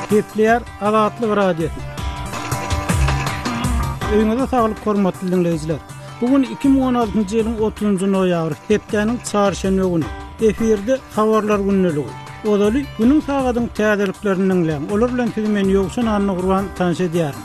Gepleýär Azatlyk Radiosy. Öýüňize saglyk hormatly diňleýjiler. Bu gün 2016-njy ýylyň 30-njy noýabry, hepdäniň çarşenbe güni. Efirde habarlar gündeligi. Ozaly günüň sagadyň täzeliklerini diňläň. Olar bilen sizi men Ýowşan Annagurban tanyş edýärin.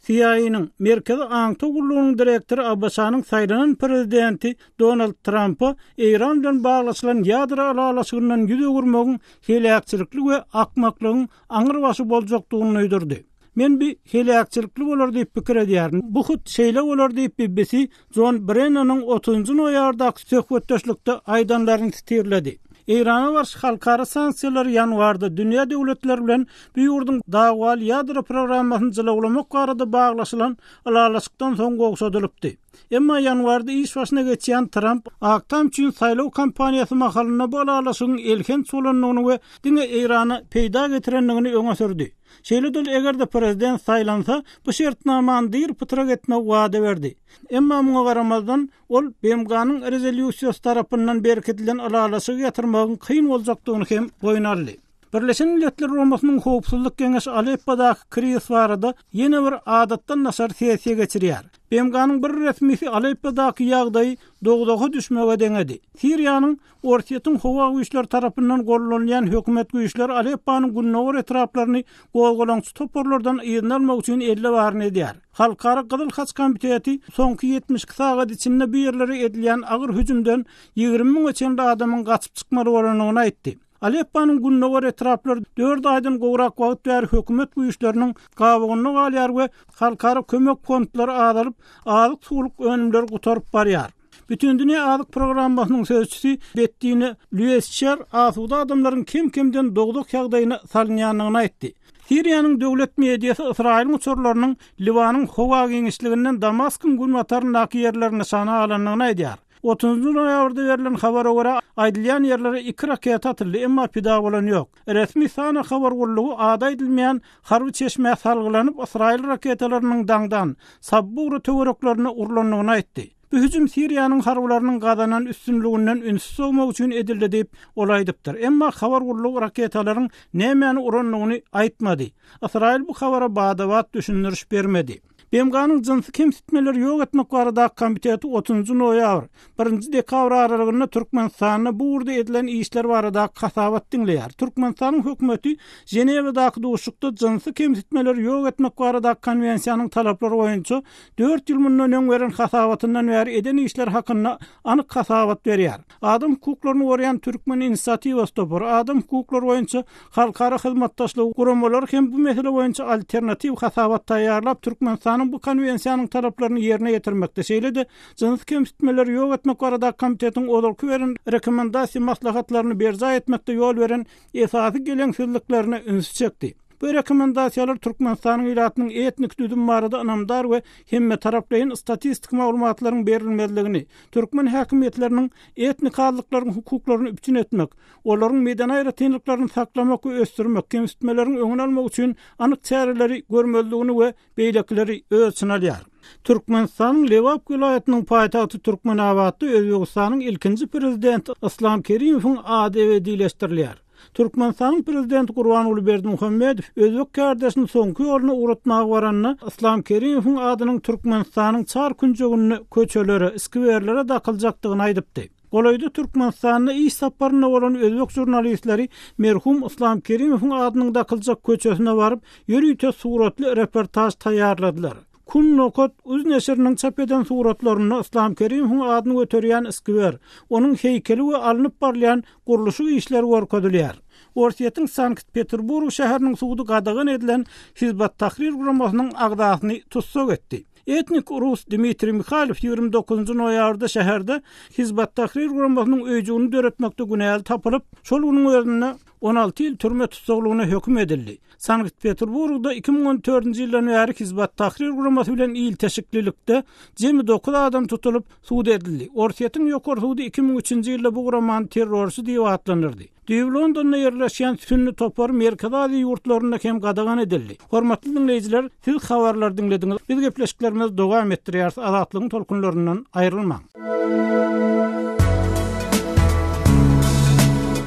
CIA-nyň Merkezi aňtaw gullugynyň direktory ABŞ-nyň saýlanan prezidenti Donald Trampa Eýran bilen baglaşylan ýadro ylalaşygyndan ýüz öwürmegiň heläkçilikli we akmaklygyň aňrybaşy boljakdygyny duýdurdy. Men bi heläkçilikli bolar diýip pikir edýärin. Bu hut şeýle bolar diýip, BBC Jon Brennanyň otuzynjy noýabrdaky söhbetdeşlikde aýdanlaryny sitirledi. Eýrana garşy halkara sanksiýalar ýanwarda dünýä döwletleri bilen bu ýurduň dawaly ýadro programmasyny jylawlamak barada baglaşylan ylalaşykdan soň gowşadylypdy. Emma ýanwarda iş başyna geçýän Tramp Ak Tam üçin saýlaw kampaniýasy mahalynda bu ylalaşygyň elhenç bolandygyny we diňe Eýrana peýda getirendigini öňe sürdi. Şeýle-de ol eger-de prezident saýlansa, bu şertnamany dyr-pytrak etmegi wada berdi. Emma muňa garamazdan, ol BMG-niň rezolýusiýasy tarapyndan berkidilen ylalaşygy ýatyrmagyň kyn boljakdygyny hem boýun aldy. Birleşen Milletler Guramasynyň Howpsuzlyk Geňeşi Aleppodaky krizis barada ýene bir adatdan daşary sessiýa geçirýär. BMG-niň bir resmisi Aleppodaky ýagdaýy dowzaha düşmege deňedi. Siriýanyň Orsýetiň howa güýçleri tarapyndan gollanylýan hökümet güýçleri Alepponyň gündogar etraplaryny gozgalaňçy toparlardan yzyna almak üçin elde baryny edýär. Halkara Gyzyl Haç komiteti soňky 72 sagat içinde bu ýerlere edilýän agyr hüjümden 20 müňe çenli adamyň gaçyp çykmaly bolandygyny aýtdy. Alepponyň gündogar etraplary dört aýdan gowrak wagt bäri hökümet güýçleriniň gabawynda galýar we halkara kömek fondlary azalyp, azyk-suwluk önümleri gutaryp barýar. Bütindünýä azyk programmasynyň sözçüsi Bettine Lýuesçer asuda adamlaryň kem-kemden dowzah ýagdaýyna salynýandygyny aýtdy. Siriýanyň döwlet mediasy Ysraýylyň uçarlarynyň Liwanyň howa giňişliginden Damaskyň günbataryndaky ýerleri nyşana alandygyny aýdýar. Otuzynjy noýabrda berlen habara görä, aýdylýan ýerlere iki raketa atyldy, emma pida bolan ýok. Resmi Sana habar gullugy ady aýdylmaýan harby çeşmä salgylanyp, ysraýyl raketalarynyň daňdan Sabbura töwereklerine urlandygyny aýtdy. Bu hüjüm Siriýanyň harbylarynyň gazanan üstünliginden ünsi sowmak üçin edildi diýip, ol aýdypdyr. Emma habar gullugy raketalaryň nämäni urandygyny aýtmady. Ysraýyl bu habara bada-bat düşündiriş bermedi. BMG-niň jynsy kemsitmeleri ýok etmek baradaky komiteti otuzynjy noýabr, birinji dekabr aralygynda Türkmenistanda bu ugurda edilen işler baradaky hasabat diňleýär. Türkmenistanyň hökümeti Ženewadaky duşuşykda jynsy kemsitmeleri ýok etmek baradaky konwensiýanyň talaplary boýunça dört ýyl mundan öň beren hasabatyndan bäri eden işleri hakynda anyk hasabat berýär. Adam hukuklaryny goraýan Türkmen inisiatiwasy topary, adam hukuklary boýunça halkara hyzmatdaşlygy guramalary hem bu mesele boýunça alternatiw hasabat taýýarlap, Türkmenistanyň bu konwensiýanyň talaplaryny ýerine ýetirmekde, şeýle-de jyns kemsitmeleri ýok etmek baradaky komitetiň ozalky beren rekomendasiýa maslahatlaryny berjaý etmekde ýol beren esasy geleňsizliklerine ünsi çekdi. Bu rekomendasiýalar Türkmenistanyň ilatynyň etnik düzümi barada ynamdar we hemmetaraplaýyn statistik maglumatlaryň berilmezligini, türkmen häkimiýetleriniň etnik azlyklaryň hukuklaryny üpjün etmek, olaryň medeni aýratynlyklaryny saklamak we ösdürmek, kemsitmeleriň öňüni almak üçin anyk çäreleri görmezligini we beýlekileri öz içine alýar. Türkmenistanyň Lebap welaýatynyň paýtagty Türkmenabatda Özbegistanyň ilkinji Prezidenti Yslam Kerimowyň ady ebedileşdirilýär. Türkmenistanyň Prezidenti Gurbanguly Berdimuhamedow özbek kärdeşini soňky ýoluna ugratmaga baranda, Yslam Kerimowyň adynyň Türkmenistanyň çar künjeginde köçelere, skwerlere dakyljakdygyny aýdypdy. Golaýda Türkmenistanda iş saparynda bolan özbek žurnalistleri merhum Yslam Kerimowyň adynyň dakyljak köçesine baryp, ýörite suratly reportaž taýýarladylar. Kun nokat uz neşiriniň çap eden suratlarynda Yslam Kerimowyň adyny göterýän skwer, onuň heýkeli we alnyp barylýan gurluşyk işleri görkezilýär. Orsýetiň Sankt-Peterburg şäheriniň sudy gadagan edilen Hizb ut-Tahrir guramasynyň agzasyny tussag etdi. Etnik rus Dmitriý Mihaýlow 29 nji noýabrda şäherde Hizb ut-Tahrir guramasynyň öýjügini döretmekde günäli tapylyp, şol günüň özünde 16 ýyl türme tussaglygyna höküm edildi. Sankt-Peterburgda 2014-nji ýyldan bäri Hizb ut-Tahrir guramasy bilen ilteşiklilikde jemi dokuz adam tutulyp, sud edildi. Orsýetiň Ýokary sudy 2003-nji ýylda bu guramany terrorçy diýip atlandyrdy. Düýbi Londonda ýerleşýän sünni topar Merkezi Aziýa ýurtlarynda hem gadagan edildi. Hormatly diňleýjiler, siz habarlary diňlediňiz. Biz gepleşiklerimizi dowam etdirýäris. Azatlygyň tolkunlaryndan aýrylmaň.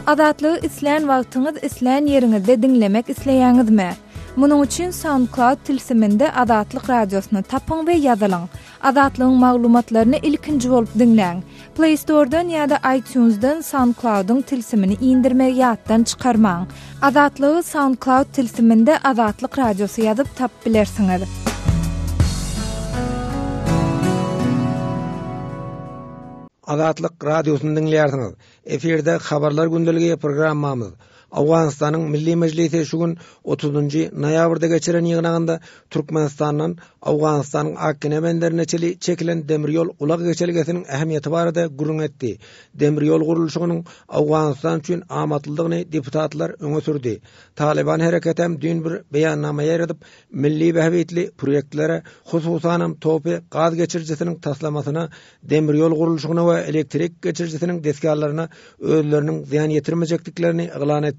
Azatlygy islän wagtyňyz, islän ýeriňizde diňlemek isleýäňizmi? Munuň üçin SoundCloud tilsiminde Azatlyk Radiosyny tapyň we ýazylyň. Azatlygyň maglumatlaryny ilkinji bolup diňläň. Play Store-dan ýa-da iTunes-dan SoundCloud-yň tilsimini indirmegi ýatdan çykarmaň. Azatlygy SoundCloud tilsiminde Azatlyk Radiosy ýazyp tapyp bilersiňiz. Azatlyk Radiosyny diňleýärsiňiz. Efirde Habarlar gündeligi programmamyz. Owganystanyň Milli Mejlisi şu gün otuzynjy noýabrda geçiren ýygnagynda Türkmenistandan Owganystanyň Akgine benderine çenli çekilen demir ýol ulag geçelgesiniň ähmiýeti barada gürrüň etdi. Demir ýol gurluşygynyň Owganystan üçin amatlydygyny deputatlar öňe sürdi. Talyban hereketem düýn bir beýannama ýaýradyp, milli bähbitli proýektlere, hususanam TOPI gaz geçirijisiniň taslamasyna demir ýol gurluşygyna we elektrik geçirijisiniň desgalaryna özleriniň zyýan ýetirmejekdiklerini yglan etdi.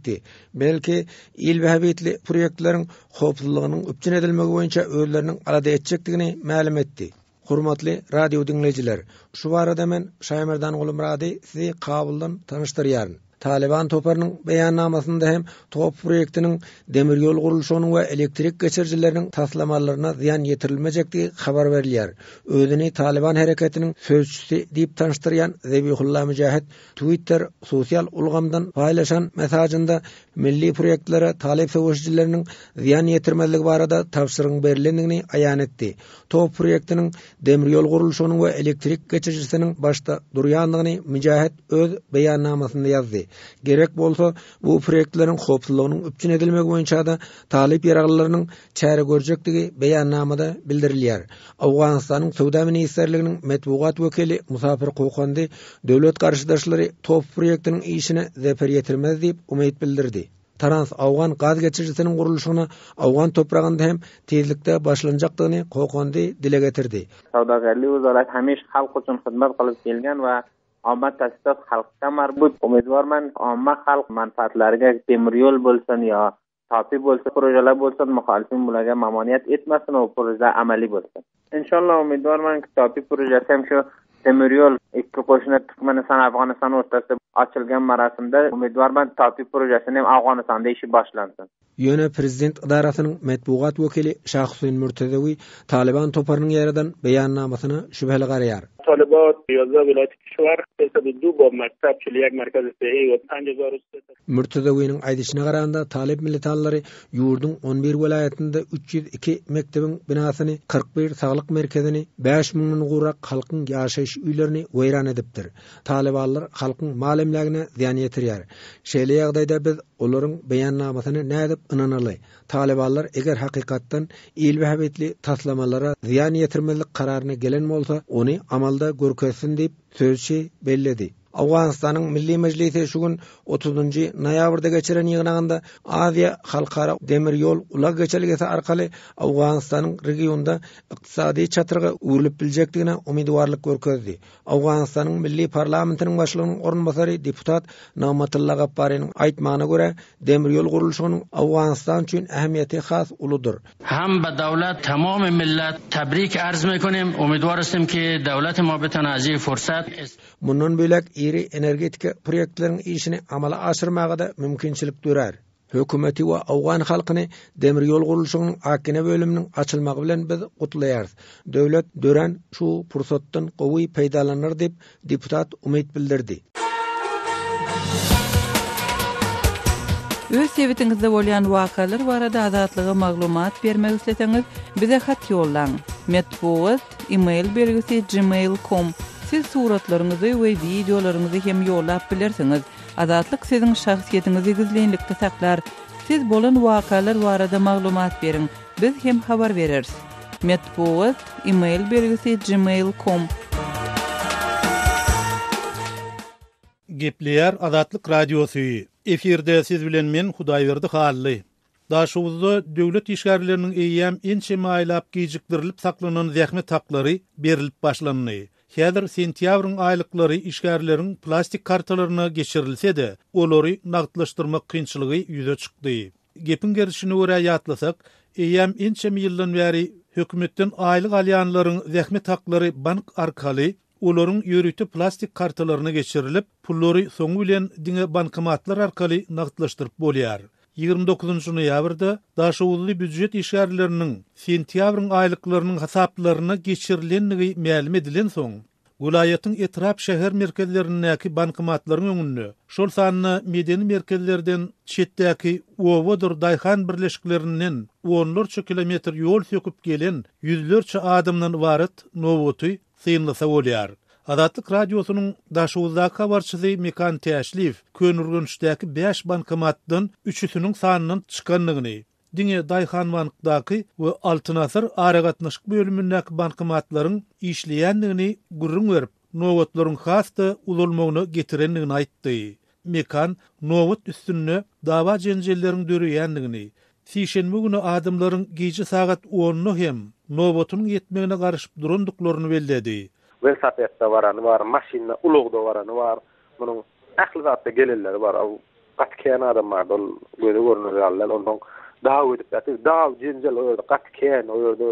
Belki, il bähbitli proýektleriň howpsuzlygynyň üpjün edilmegi boýunça özleriniň alada etjekdigini mälim etdi. Hormatly radio diňleýjiler, şu barada men Şaýmerdan Gulumyrady sizi Kabuldan tanyşdyrýaryn. Talyban toparynyň beýannamasynda hem top proýektiniň demir ýol gurluşygynyň we elektrik geçirijileriniň taslamalaryna zyýan ýetirilmejekdigi habar berilýär. Özüni Talyban hereketiniň sözçüsi diýip tanyşdyrýan Zebihulla Müjahid Twitter sosial ulgamdan paýlaşan mesajynda milli proýektlere talyp söweşijileriniň zyýan ýetirmezligi barada tabşyrygyň berlendigini aýan etdi. Top proýektiniň demir ýol gurluşygynyň we elektrik geçirijisiniň başda durýandygyny Müjahid öz beýannamasynda ýazdy. Gerek bolsa, bu proýektleriň howpsuzlygynyň üpjün edilmegi boýunça-da talyp ýaraglylarynyň çäre görjekdigi beýannamada bildirilýär. Owganystanyň Söwda ministrliginiň metbugat wekili Musafir Kokandi döwlet garşydaşlary TOP proýektiniň işine zeper ýetirmez diýip umyt bildirdi. Trans-Owgan gaz geçirijisiniň gurluşygyna owgan topragynda hem tizlikde başlanjakdygyny Kokandi dile getirdi. Söwdagerlik wezarat hemiş halk üçin hyzmat kylyp gelgen we Omma tasdiq halkga marbut. Umydwarman omma halk manfaatlaryga temir ýol bolsun ýa TAPI bolsun projeler bolsun muhalifin bularga mamoniyat etmasin u projeler amaliy bolsun. Inşallah umydwarman ki TAPI projesi hem şu temir ýol ikki goşuna Türkmenistan Afganistan ortasida açylgan marasimde umydwarman TAPI projesini hem Afganistanda işi başlansyn. Ýöne prezident edarasynyň metbugat wekili Şah Hüseýin Mürtezewi Talyban toparynyň ýaýradan beýannamasyna şübheli garaýar. Mürtezewiniň aýdyşyna garanda, talyp militanlary ýurduň on bir welaýatynda 302 mekdebiň binasyny, 41 saglyk merkezini, bäş müňden gowrak halkyň ýaşaýyş öýlerini weýran edipdir. Talybanlar halkyň mal-emlägine zyýan ýetirýär. Şeýle ýagdaýda biz olaryň beýannamasyna nädip ynanaly? Talybanlar eger hakykatdan il bähbitli taslamalara zyýan ýetirmezlik kararyna gelen bolsa, ony amalda görkezsin diýip, sözçi belledi. Owganystanyň Milli Mejlisi şu gün otuzynjy noýabrda geçiren ýygnagynda Aziýa halkara demir ýol ulag geçelgesi arkaly Owganystanyň regionda ykdysady çatryga öwrülip biljekdigine umydywarlyk görkezdi. Owganystanyň milli parlamentiniň başlygynyň orunbasary deputat Nagmatylla Gapbarynyň aýtmagyna görä, demir ýol gurluşygynyň Owganystan üçin ähmiýeti has uludyr. Hem be döwlet tamamy millet tabrik arz mekonim, umidwar estim ki döwleti ma bitane az i fursat. Mundan beýläk iri energetika proýektleriň işini amala aşyrmaga-da mümkinçilik dörär. Hökümeti we owgan halkyny demir ýol gurluşygynyň Akgine bölüminiň açylmagy bilen biz gutlaýarys. Döwlet dörän şu pursatdan gowy peýdalanar diýip, deputat umyt bildirdi. Öz sebitiňizde bolýan wakalar barada Azatlyga maglumat bermek isleseňiz, bize hat ýollaň. Metbugat, e-mail belgisi gmail com. Siz suratlaryňyzy we wideolaryňyzy hem ýollap bilersiňiz. Azatlyk siziň şahsyýetiňizi gizlinlikde saklar. Siz bolan wakalar barada maglumat beriň, biz hem habar bereris. Metbugat, e-mail belgisi gmail com. Gepleýär Azatlyk Radiosy. Efirde siz bilen men Hudaýberdi Hally. Daşoguzda döwlet işgärleriniň eýýäm ençeme aýlap gijikdirilip saklanan zähmet haklary berlip başlandy. Häzir sentýabryň aýlyklary işgärleriň plastik kartalaryna geçirilse-de, olary nagtlaşdyrmak kynçylygy ýüze çykdy. Gepiň gerişine görä ýatlasak, eýýäm ençeme ýyldan bäri hökümetden aýlyk alýanlaryň zähmet haklary bank arkaly. Olaryň ýörite plastik kartalaryna geçirilip, pullary soňy bilen diňe bankomatlar arkaly nagtlaşdyryp bolýar. 29 noýabrda daşoguzly býujet işgärleriniň sentýabryň aýlyklarynyň hasaplaryna geçirilendigi mälim edilensoň, welaýatyň etrap-şäher merkezlerindäki bankomatlaryň öňünde, şol sanda medeni merkezlerden çetdäki obadyr daýhan birleşiklerinden onlarça kilometr ýol söküp gelen ýüzlerçe adamdan ybarat nobaty synlasa bolýar. Azatlyk Radiosynyň Daşoguzdaky habarçysy Mekan Täşliýew Köneürgençdäki bäş bankomatdan üçüsiniň sandan çykandygyny, diňe Daýhanbankdaky we Altyn asyr aragatnaşyk bölümindäki bankomatlaryň işleýändigini gürrüň berip, nobatlaryň has-da uzalmagyna getirendigini aýtdy. Mekan nobat üstünde dawa-jenjelleriň döreýändigini, sişenbe güni adamlaryň gije sagat onda hem nobatynyň ýetmegine garaşyp durandyklaryny belledi. Welosipedde barany bar, maşynda, ulagda barany bar. Munuň ähli zatda gelenleri bar. Gaty kän adam bardy, ol göze görner ýaly däl. Onsoň daw edip ýatyr. Daw, jenjel o ýerde gaty kän. O ýerde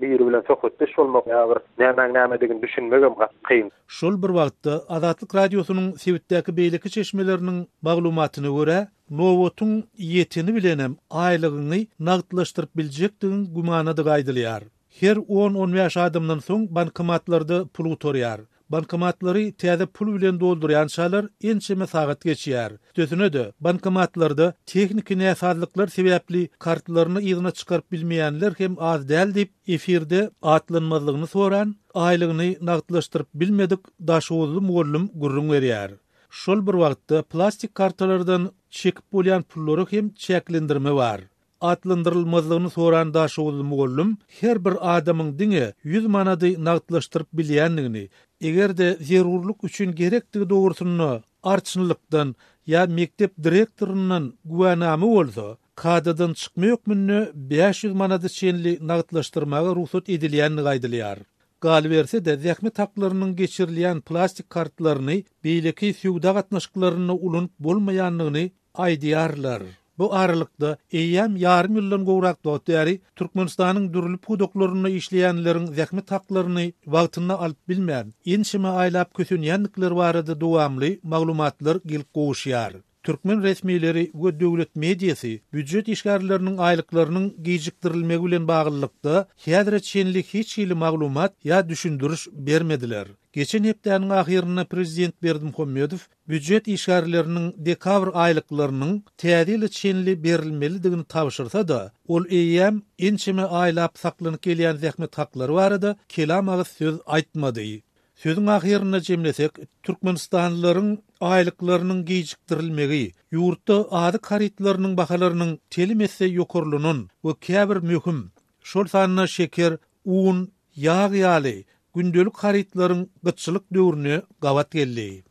biri bilen söhbetdeş bolmak ýa bir nämäň nämedigini düşünmegem gaty kyn. Şol bir wagtda, Azatlyk Radiosynyň sebitdäki beýleki çeşmeleriniň maglumatyna görä, nobatyň ýeteni bilenem aýlygyňy nagtlaşdyryp biljekdigiň gümanadygy aýdylýar. Her on-on bäş adamdan soň bankomatlarda pul gutarýar. Bankomatlary täze pul bilen doldurýançalar ençeme sagat geçýär. Üstesine-de, bankomatlarda tehniki näsazlyklar sebäpli kartlaryny yzyna çykaryp bilmeýänler hem az däl diýip, efirde atlanmazlygyny soran, aýlygyny nagtlaşdyryp bilmedik daşoguzly mugallym gürrüň berýär. Şol bir wagtda, plastik kartalardan çekip bolýan pullara hem çäklendirme bar. Atlandyrylmazlygyny soran daşoguzly mugallym her bir adamyň diňe ýüz manady nagtlaşdyryp bilýändigini, eger-de zerurlyk üçin gerekdigi dogrusynda arçynlykdan ýa mekdep direktoryndan güwänama bolsa, kadadan çykma hökmünde 500 manada çenli nagtlaşdyrmaga rugsat edilýändigi aýdylýar. Galyberse-de, zähmet haklarynyň geçirilýän plastik kartlaryny beýleki söwda gatnaşyklarynda ulanyp bolmaýandygyny aýdýarlar. Bu aralykda, eýýäm ýarym ýyldan gowrak wagt bäri Türkmenistanyň dürli pudaklarynda işleýänleriň zähmet haklaryny wagtynda alyp bilmän, ençeme aýlap kösenýändikleri barada dowamly maglumatlar gelip gowuşýar. Türkmen resmileri we döwlet mediasy býujet işgärleriniň aýlyklarynyň gijikdirilmegi bilen baglylykda, häzire çenli hiç hili maglumat ýa düşündiriş bermediler. Geçen hepdäniň ahyrynda prezident Berdimuhamedow býujet işgärleriniň dekabr aýlyklarynyň Täze ýyla çenli berilmelidigini tabşyrsa-da, ol eýýäm ençeme aýlap saklanyp gelýän zähmet haklary barada kelam agyz söz aýtmady. Sözüň ahyrynda jemlesek, türkmenistanlylaryň aýlyklarynyň gijikdirilmegi, ýurtda azyk harytlarynyň bahalarynyň telim esse ýokarlanan we käbir möhüm, şol sanda şeker, un, ýag ýaly gündelik harytlaryň gytçylyk döwrüne gabat geldi.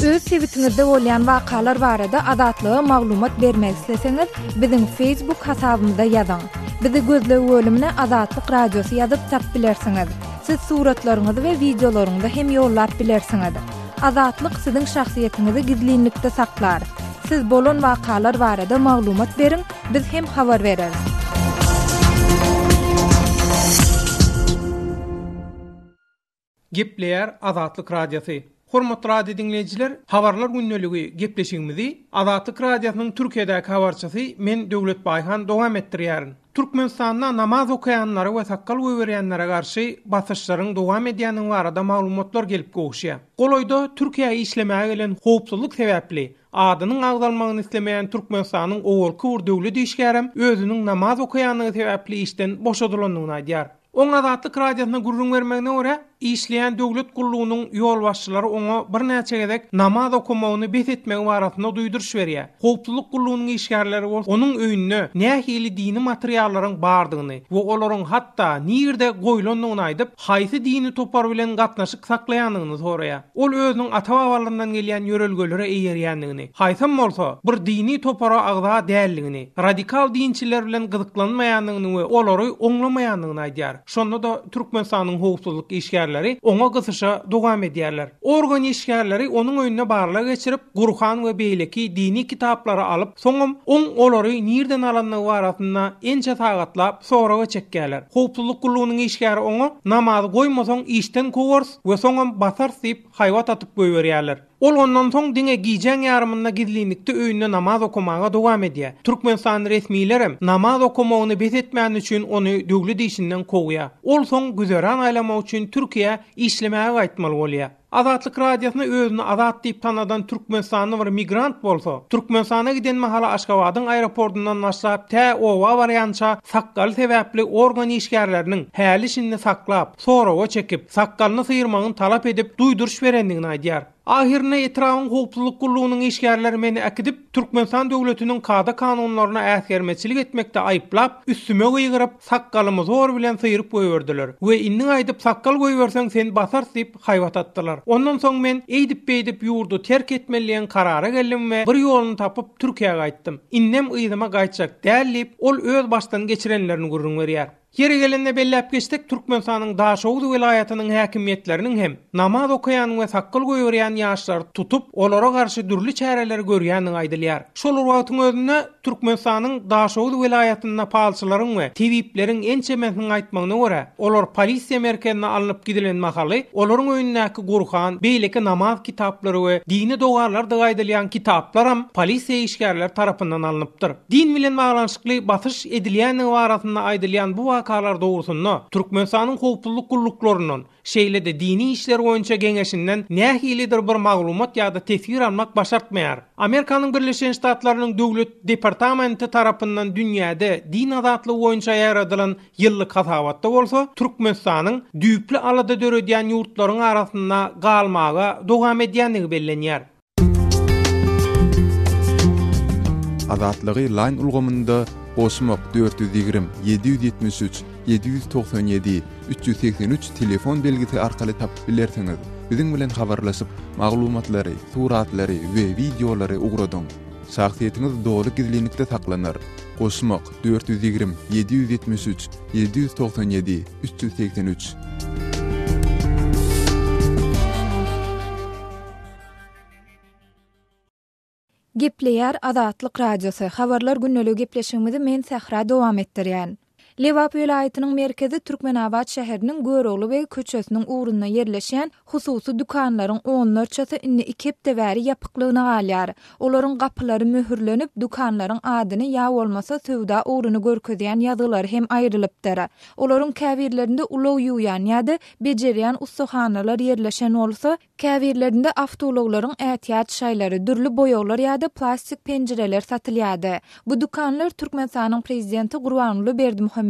Öz sebitiňizde bolýan wakalar barada Azatlyga maglumat bermek isleseňiz, biziň Facebook hasabymyza ýazyň. Bizi gözleg bölümine Azatlyk Radiosy ýazyp tap bilersiňiz. Siz suratlaryňyzy we wideolaryňyzy hem ýollap bilersiňiz. Azatlyk siziň şahsyýetiňizi gizlinlikde saklar. Siz bolan wakalar barada maglumat beriň, biz hem habar bereris. Gepleýär Azatlyk Radiosy. Hormatly radio diňleýjiler, Habarlar gündeligi gepleşigimizi Azatlyk Radiosynyň Türkiýedäki habarçysy men Döwlet Baýhan dowam etdirýärin. Türkmenistanda namaz okaýanlara we sakgal goýberýänlere garşy basyşlaryň dowam edýändigi barada maglumatlar gelip gowuşýar. Golaýda Türkiýä işlemäge gelen howpsuzlyk sebäpli adynyň agzalmagyny islemeýän Türkmenistanyň owalky bir döwlet işgärem özüniň namaz okaýandygy sebäpli işden boşadylandygyny aýdýar. Oň Azatlyk Radiosyna gürrüň bermegine görä, işleýän döwlet gullugynyň ýolbaşçylary oňa birnäçe gezek namaz okamagyny bes etmegi barasynda duýduryş berýär. Howpsuzlyk gullugynyň işgärleri bolsa onuň öýünde nähili dini materiallaryň bardygyny we olaryň hatda nirde goýlandygyny aýdyp, haýsy dini topar bilen gatnaşyk saklaýandygyny soraýar. Ol özüniň ata-babalaryndan gelýän ýörelgelere eýerýändigini, haýsam bolsa, bir dini topara agza däldigini, radikal dinçiler bilen gyzyklanmaýandygyny we olary oňlamaýandygyny aýdýar. Şonda-da Türkmenistanyň howpsuzlyk işgärleri oňa gysyşa dowam edýärler. Organ işgärleri onuň öýünde barlag geçirip, Gurhan we beýleki dini kitaplary alyp, soňam oň olary nirden alandygy barasynda ençe sagatlap soraga çekýärler. Howpsuzlyk gullugynyň işgäri oňa, Namazy goýmasaň işden kowarys we soňam basarys diýip, haýbat atyp goýberýärler. Ol ondan soň diňe gijäň ýarymynda gizlinlikde öýünde namaz okamaga dowam edýär. Türkmenistan resmilerem namaz okamagyny bes etmäni üçin ony döwlet işinden kowýar. Ol soň güzeran aýlamak üçin Türkiýä işlemäge gaýtmaly bolýar. Azatlyk Radiosyna özüni Azat diýip tanadan türkmenistanly bir migrant bolsa, Türkmenistana giden mahaly Aşgabadyň aeroportyndan başlap tä oba barýança sakgaly sebäpli organ işgärleriniň häli-şindi saklap, soraga çekip, sakgalyny syrmagyny talap edip, duýduryş berendigini aýdýar. Ahyrynda etrabyň howpsuzlyk gullugynyň işgärleri meni äkidip, Türkmenistan döwletiniň kada-kanunlaryna äsgermezçilik etmekde aýyplap, üstüme gygyryp, sakgalymy zor bilen syryp goýberdiler we indi gaýdyp sakgal goýberseň seni basarys diýip haýbat atdylar. Ondan soň men eýdip-beýdip ýurdy terk etmeli diýen karara geldim we bir ýoluny tapyp Türkiýä gaýtdym. Indem yzyma gaýtjak däl diýip, ol öz başdan geçirenlerini gürrüň berýär. Ýeri gelende belläp geçsek, Türkmenistanyň Daşoguz welaýatynyň häkimiýetleriniň hem namaz okaýan we sakgal goýberýän ýaşlary tutup, olara garşy dürli çäreleri görýändigi aýdylýar. Şol bir wagtyň özünde, Türkmenistanyň Daşoguz welaýatynda palçylaryň we tebipleriň ençemesiniň aýtmagyna görä, olar polisiýa merkezine alnyp gidilen mahaly, olaryň öýündäki Gurhan, beýleki namaz kitaplary we dini dogalardygy aýdylýan kitaplaram polisiýa işgärleri tarapyndan alnypdyr. Din bilen baglanyşykly basyş edilýändigi barasynda aýdylýan bu wakalar dogrusynda Türkmenistanyň howpsuzlyk gulluklaryndan, şeýle-de Dini işler boýunça geňeşinden nähilidir bir maglumat ýa-da teswir almak başartmaýar. Amerikanyň Birleşen Ştatlarynyň Döwlet departamenti tarapyndan dünýäde din azatlygy boýunça ýaýradylan ýyllyk hasabatda bolsa Türkmenistanyň düýpli alada döredýän ýurtlaryň arasynda galmaga dowam edýändigi bellenýär. Azatlygy Line ulgamynda goşmak 420 773 797 383 telefon belgisi arkaly tapyp bilersiňiz. Biziň bilen habarlaşyp, maglumatlary, suratlary we wideolary ugradyň. Şahsyýetiňiz doly gizlinlikde saklanar. Goşmak 420 773 797 383. Gepleýär Azatlyk Radiosy, Habarlar gündeligi gepleşigimizi men Sähra dowam etdirýän. Lebap welaýatynyň merkezi Türkmenabat şäheriniň Görogly beg köçesiniň ugrunda ýerleşýän hususy dükanlaryň onlarçasy indi iki hepde bäri ýapyklygyna galýar. Olaryň gapylary möhürlenip, dükanlaryň adyny ýa bolmasa söwda ugruny görkezýän ýazgylary hem aýrylypdyr. Olaryň käbirlerinde ulag ýuwýan ýa-da bejerýän ussahanalar ýerleşen bolsa, käbirlerinde awtoulaglaryň ätiýaç şaýlary, dürli boýaglar ýa-da plastik penjireler satylýardy. Bu dükanlar Türkmenistanyň Prezidenti Gurbanguly Berdimuhamedowyň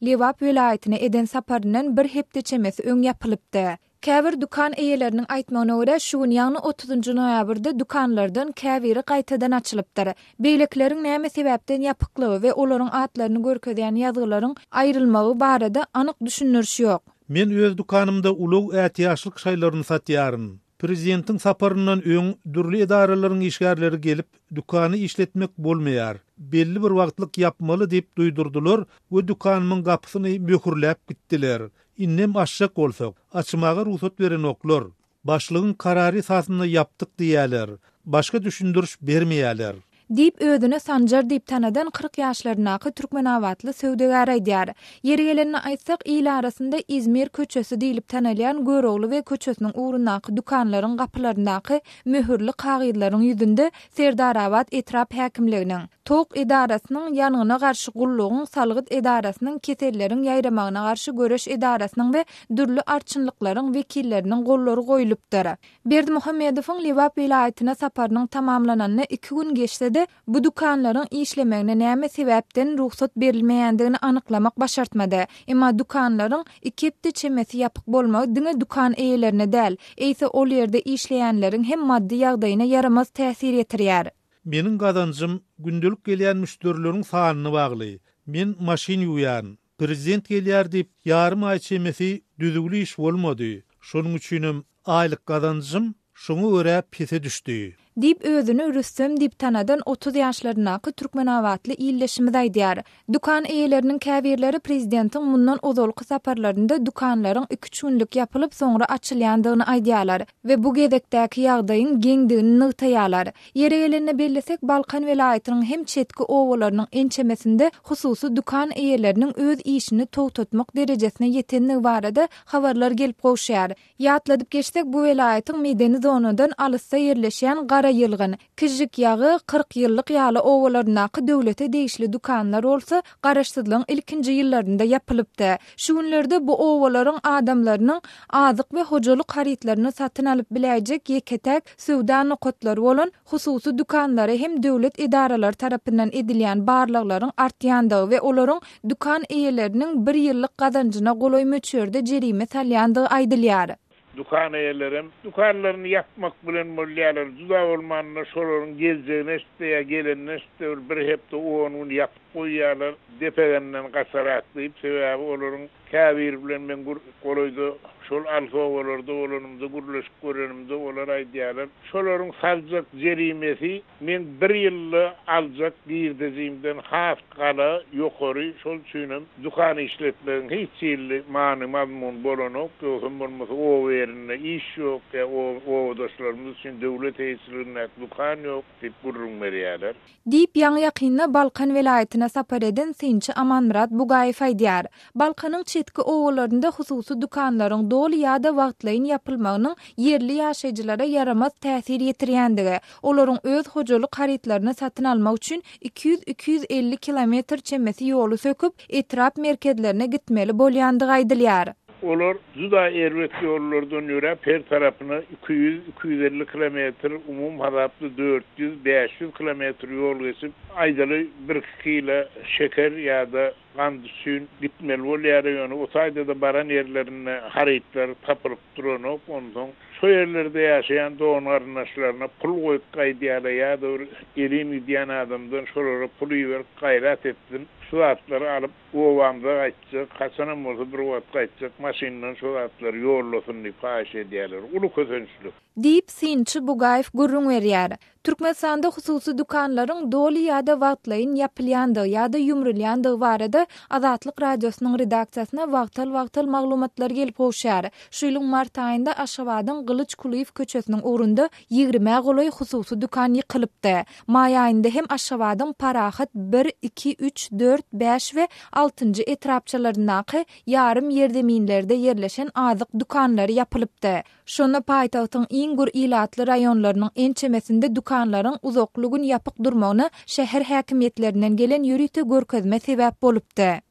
Lebap welaýatyna eden saparyndan bir hepde çemesi öň ýapylypdy. Käbir dükan eýeleriniň aýtmagyna görä, şu gün, ýagny otuzynjy noýabrda dükanlardan käbiri gaýtadan açylypdyr. Beýlekileriň näme sebäpden ýapyklygy we olaryň atlaryny görkezýän ýazgylaryň aýrylmagy barada anyk düşündiriş ýok. Men öz dükanymda ulag ätiýaçlyk şaýlaryny satýaryn. Prezidentiň saparyndan öň dürli edaralaryň işgärleri gelip, dükany işletmek bolmaýar, belli bir wagtlyk ýapmaly diýip duýdurdylar we dükanymyň gapysyny möhürläp gitdiler. Indem açjak bolsak, açmaga rugsat berenoklar. Başlygyň karary esasynda ýapdyk diýýäler. Başga düşündiriş bermeýäler. Diýip, özüni Sanjar diýip tanadan 40 ýaşlaryndaky türkmenabatly söwdagär aýdýar. Ýeri gelende aýtsak, il arasynda Izmir köçesi diýlip tanalýan Görogly beg köçesiniň ugrundaky dükanlaryň gapylaryndaky möhürli kagyzlaryň ýüzünde Serdarabat etrap häkimliginiň, Tok edarasynyň, ýangyna garşy gullugyň, salgyt edarasynyň, keselleriň ýaýramagyna garşy göreş edarasynyň we dürli arçynlyklaryň wekilleriniň gollary goýlupdyr. Berdimuhamedowyň Lebap welaýatyna saparynyň tamamlananyna iki gün geçse-de, bu dükanlaryň işlemegine näme sebäpden rugsat berilmeýändigini anyklamak başartmady. Emma dükanlaryň iki hepde çemesi ýapyk bolmagy diňe dükan eýelerine däl, eýse ol ýerde işleýänleriň hem maddy ýagdaýyna ýaramaz täsir ýetirýär. Meniň gazanjym gündelik gelýän müşderileriň sanyna bagly. Men maşyn ýuwýaryn. Prezident gelýär diýip, ýarym aý çemesi düzüwli iş bolmady. Şonuň üçinem aýlyk gazanjym şoňa görä pese düşdi. Diýip, özüni Rüstem diýip tanadan 30 ýaşlaryndaky türkmenabatly ildeşimiz aýdýar. Dükan eýeleriniň käbirleri prezidentiň mundan ozalky saparlarynda dükanlaryň iküç günlük ýapylyp, soňra açylýandygyny aýdýarlar we bu gezekdäki ýagdaýyň geňdigini nygtaýarlar. Ýeri gelende bellesek, Balkan welaýatynyň hem çetki obalarynyň ençemesinde hususy dükan eýeleriniň öz işini togtatmak derejesine ýetendigi barada habarlar gelip gowuşýar. Ýatladyp geçsek, bu welaýatyň medeni zonadan alysda ýerleşýän Garaýylgyn, Kižžik ýagy, Kyrkýyllyk ýaly obalaryndaky döwlete degişli dükanlar bolsa Garaşsyzlygyň ilkinji ýyllarynda ýapylypdy. Şu günlerde bu obalaryň adamlarynyň azyk we hojalyk harytlaryny satyn alyp biläýjek ýeke-täk söwda nokatlary bolan hususy dükanlara hem döwlet edaralary tarapyndan edilýän barlaglaryň artýandygy we olaryň dükan eýeleriniň bir ýyllyk gazanjyna golaý möçberde jerime salýandygy aýdylýar. Dükan eýelerem dükanlaryny ýapmak bilen bolýarlar. Juda bolmanda şolaryň geljegini eşitse ýa gelenini eşitse bir bir hepde, on gün ýapyp goýýarlar, depegenden gaçarak diýip. Sebäbi olaryň käbiri bilen men golaýda şol alys obalarda bolanymda gürleşip görenimde olar aýdýarlar, şolaryň saljak jerimesi Meň bir ýylda aljak girdejimden has gala ýokary, şol üçinem dükan işletmegiň hiç hili many-mazmuny bolanok, ýogsam bolmasa oba ýerinde iş ýok ýa obadaşlarymyz üçin döwlet eýeçiligindäki dükan ýok diýip gürrüň berýärler. Diýip, ýaňy-ýakynda Balkan welaýatyna sapar eden synçy Amanmyrat Bugaýew aýdýar. Balkanyň çetki obalarynda hususy dükanlaryň doly ýa-da wagtlaýyn ýapylmagynyň ýerli ýaşaýjylara ýaramaz täsir ýetirýändigi, olaryň öz hojalyk harytlaryny satyn almak üçin 200-250 kilometr çemesi ýoly söküp, etrap merkezlerine gitmeli bolýandygy aýdylýar. Olar juda erbet ýollardan ýöräp, her tarapyna 200, 250 kilometr, umumy hasapda 400, 500 kilometr ýol geçip, aýdaly birki kilo şeker ýa-da Gant üçin gitmeli bolýar, ýöne o taýda-da baran ýerlerinde harytlar tapylyp duranok, onsoň şo ýerlerde ýaşaýan dogan-garyndaşlaryna pul goýup gaýdýarlar ýa-da bir elin gidýän adamdan şolara pul iberip gaýrat etsin, şu zatlary alyp obamyza gaýtjak, haçanam bolsa bir wagt gaýtjak, maşyndan şo zatlary ýollasyn diýip haýyş edýärler. Uly kösençlik. Diýip, synçy Bugaýew gürrüň berýär. Türkmenistanda hususy dükanlaryň doly ýa-da wagtlaýyn ýapylýandygy ýa-da ýumrulýandygy barada Azatlyk Radiosynyň redaksiýasyna wagtal-wagtal maglumatlar gelip gowuşýar. Şu ýylyň mart aýynda Aşgabadyň Gylyç Kulyýew köçesiniň ugrunda ýigrimä golaý hususy dükan ýykylypdy. Maý aýynda hem Aşgabadyň Parahat bir, iki, üç, dört, bäş we altynjy etrapçalaryndaky ýarym ýerzeminlerde ýerleşen azyk dükanlary ýapylypdy. Şonda paýtagtyň iň gür ilatly raýonlarynyň ençemesinde dükanlaryň uzakly gün ýapyk durmagyna şäher häkimiýetlerinden gelen ýörite görkezme sebäp bolupdy.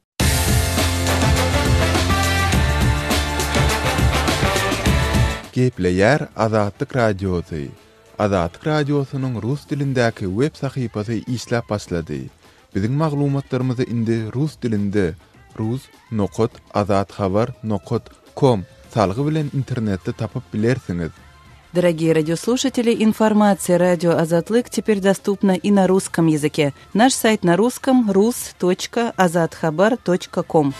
Gepleýär Azatlyk Radiosy, Azatlyk Radiosynyň rus dilindäki web sahypasy işläp başlady. Biziň maglumatlarymyzy indi rus dilinde rus nokat azathabar nokat kom salgy bilen internetde tapyp bilersiňiz. Дорогие радиослушатели, информация радио Азатлык теперь доступна и на русском языке. Наш сайт на русском rus.azathabar.com.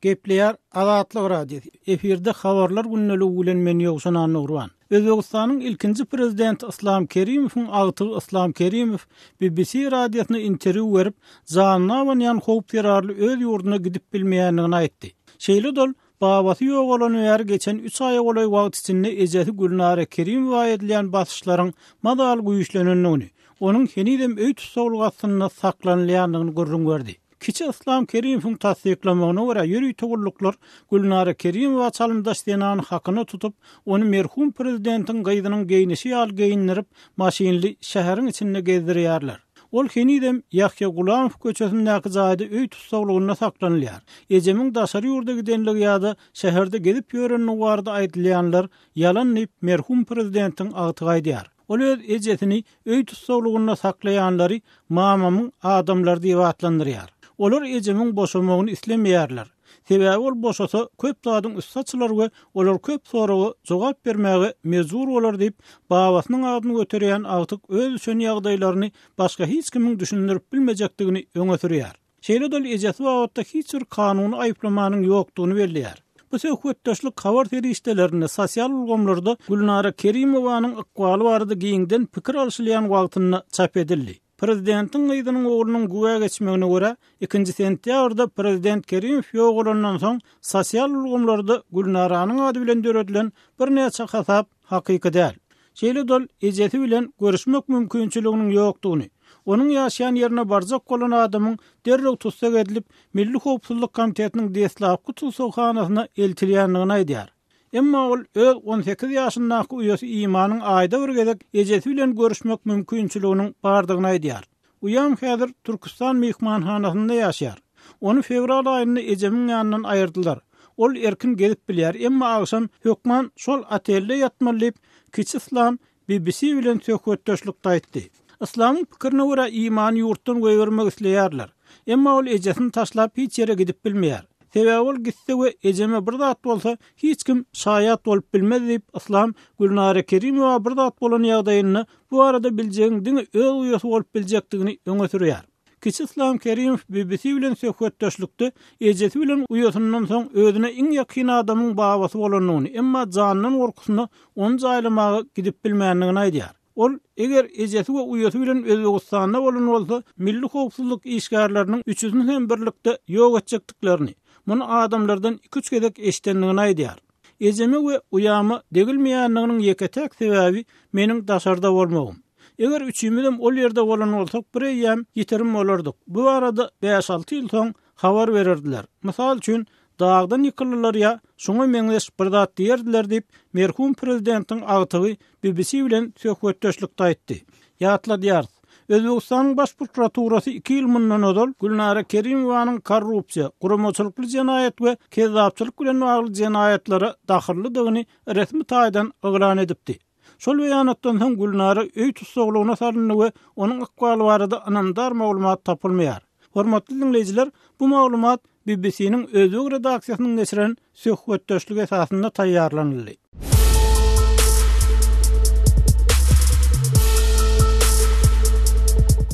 Gepleýär Azatlyk Radiosy, efirde Habarlar gündeligi bilen men Ýowşan Annagurban. Özbegistanyň ilkinji prezidenti Yslam Kerimowyň agtygy Yslam Kerimow BBC radiosyna interwýu berip, janyna abanýan howp zerarly öz ýurduna gidip bilmeýändigini aýtdy. Şeýle-de ol, babasy ýogalany bäri geçen üç aýa golaý wagt içinde ejesi Gülnara Kerimowa edilýän basyşlaryň mazaly güýçlenendigini, onuň henizem öý tussaglygy astynda saklanylýandygyny gürrüň berdi. Kiçi Yslam Kerimowyň tassyklamagyna görä, ýörite gulluklar Gülnara Kerimowa çalymdaş zenany hakyna tutup, ony merhum prezidentiň gyzynyň geýnişi ýaly geýindirip, maşynly şäheriň içinde gezdirýärler. Ol henizem Ýahýa Gulamow köçesindäki jaýda öý tussaglygynda saklanylýar. Ejemiň daşary ýurda gidenligi ýa-da şäherde gezip ýörenligi barada aýdylýanlar ýalan diýip, merhum prezidentiň agtygy aýdýar. Ol öz ejesini öý tussaglygynda saklaýanlary mamamyň adamlary diýip atlandyrýar. Olar ejemiň boşamagyny islemeýärler. Sebäbi ol boşasa, köp zadyň üsti açylar we olar köp soraga jogap bermäge mejbur bolar diýip, babasynyň adyny göterýän agtyk öz düşen ýagdaýlaryny başga hiç kimiň düşündirip bilmejekdigini öňe sürýär. Şeýle-de ol ejesi babatda hiç bir kanuny aýyplamanyň ýokdugyny belleýär. Bu söhbetdeşlik habar serişdelerinde, sosial ulgamlarda Gülnara Kerimowanyň ykbaly barada giňden pikir alşylýan wagtynda çap edildi. Prezidentiň gyzynyň oglunyň güwä geçmegine görä, ikinji sentýabrda prezident Kerimow ýogalandan soň sosial ulgamlarda Gülnaranyň ady bilen döredilen birnäçe hasap hakyky däl. Şeýle-de ol ejesi bilen görüşmek mümkinçiliginiň ýokdugyny, onuň ýaşaýan ýerine barjak bolan adamyň derrew tussag edilip, Milli howpsuzlyk komitetiniň deslapky tussaghanasyna eltilýändigini aýdýar. Emma ol öz 18 ýaşyndaky uýasy Imanyň aýda bir gezek ejesi bilen görüşmek mümkinçiliginiň bardygyny aýdýar. Uýam häzir Türküstan myhmanhanasynda ýaşaýar. Ony fewral aýynda ejemiň ýanyndan aýyrdylar. Ol erkin gezip bilýär, emma agşam hökman şol otelde ýatmaly diýip, kiçi Yslam BBC bilen söhbetdeşlikde aýtdy. Yslamyň pikirine görä, Imany ýurtdan goýbermek isleýärler. Emma ol ejesini taşlap hiç ýere gidip bilmeýär. Sebäbi ol gitse we ejeme bir zat bolsa, hiç kim şaýat bolup bilmez diýip, Yslam Gülnara Kerimowa bir zat bolan ýagdaýynda bu barada biljegiň diňe öz uýasy bolup biljekdigini öňe sürýär. Kiçi Yslam Kerimow BBC bilen söhbetdeşlikde ejesi bilen uýasyndan soň özüne iň ýakyn adamyň babasy bolandygyny, emma janyndan gorkusyna ony jaýlamaga gidip bilmändigini aýdýar. Ol, eger ejesi we uýasy bilen Özbegistanda bolan bolsa, milli howpsuzlyk işgärleriniň üçüsini hem birlikde ýok etjekdiklerini, muny adamlardan iki-üç gezek eşidendigini aýdýar. Ejeme we uýama degilmeýändiginiň ýeke-täk sebäbi meniň daşarda bolmagym. Eger üçimizem ol ýerde bolan bolsak, bireýýäm ýitirim bolardyk. Bu barada bäş-alty ýyl soň habar bererdiler. Mysal üçin, dagdan ýykyldylar ýa şuňa meňzeş bir zat diýerdiler diýip, merhum prezidentiň agtygy BBC bilen söhbetdeşlikde aýtdy. Ýatladýarys, Özbegistanyň Baş prokuraturasy iki ýyl mundan ozal Gülnara Kerimowanyň korrupsiýa, guramaçylykly jenaýat we kezzapçylyk bilen bagly jenaýatlara dahyllydygyny resmi taýdan yglan edipdi. Şol beýanatdan soň Gülnara öý tussaglygyna salyndy we onuň ykbaly barada ynamdar maglumat tapylmaýar. Hormatly diňleýjiler, bu maglumat BBC-niň özbek redaksiýasynyň geçiren söhbetdeşligi esasynda taýýarlanyldy.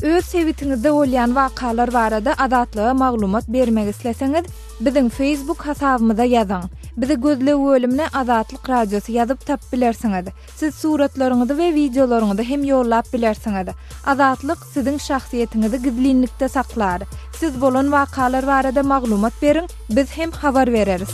Öz sebitiňizde bolýan wakalar barada Azatlyga maglumat bermek isleseňiz, biziň Facebook hasabymyza ýazyň. Bizi gözleg bölümine Azatlyk Radiosy ýazyp tapyp bilersiňiz. Siz suratlaryňyzy we wideolaryňyzy hem ýollap bilersiňiz. Azatlyk siziň şahsyýetiňizi gizlinlikde saklar. Siz bolan wakalar barada maglumat beriň, biz hem habar bereris.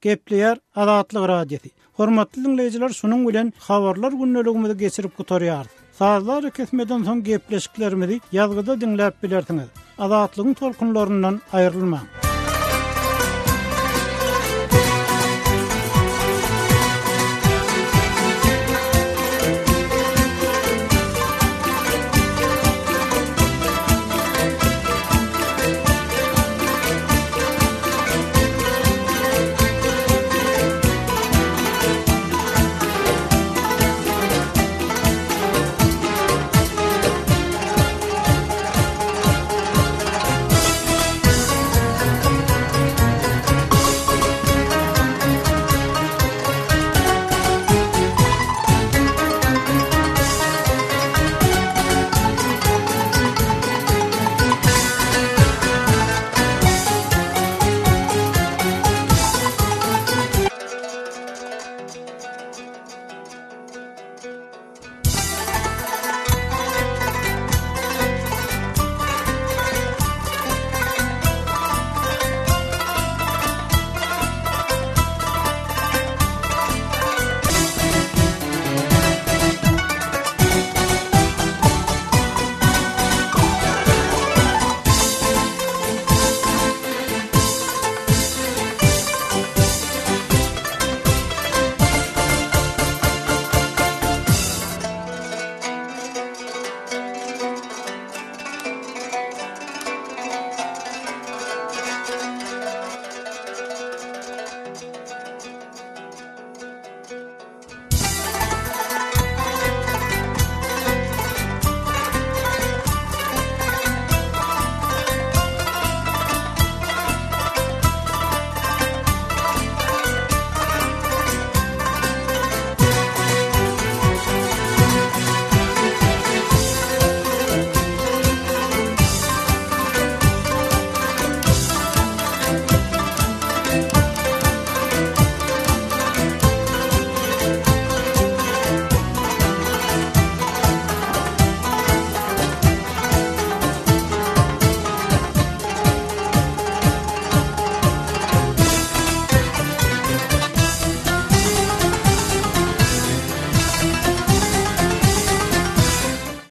Gepleýär Azatlyk Radiosy. Hormatly diňleýjiler şunuň bilen habarlar gündeligimizi geçirip gutarýarys. Sazly arakesmeden soň gepleşiklerimizi ýazgyda diňläp bilersiňiz. Azatlygyň tolkunlaryndan aýrylmaň.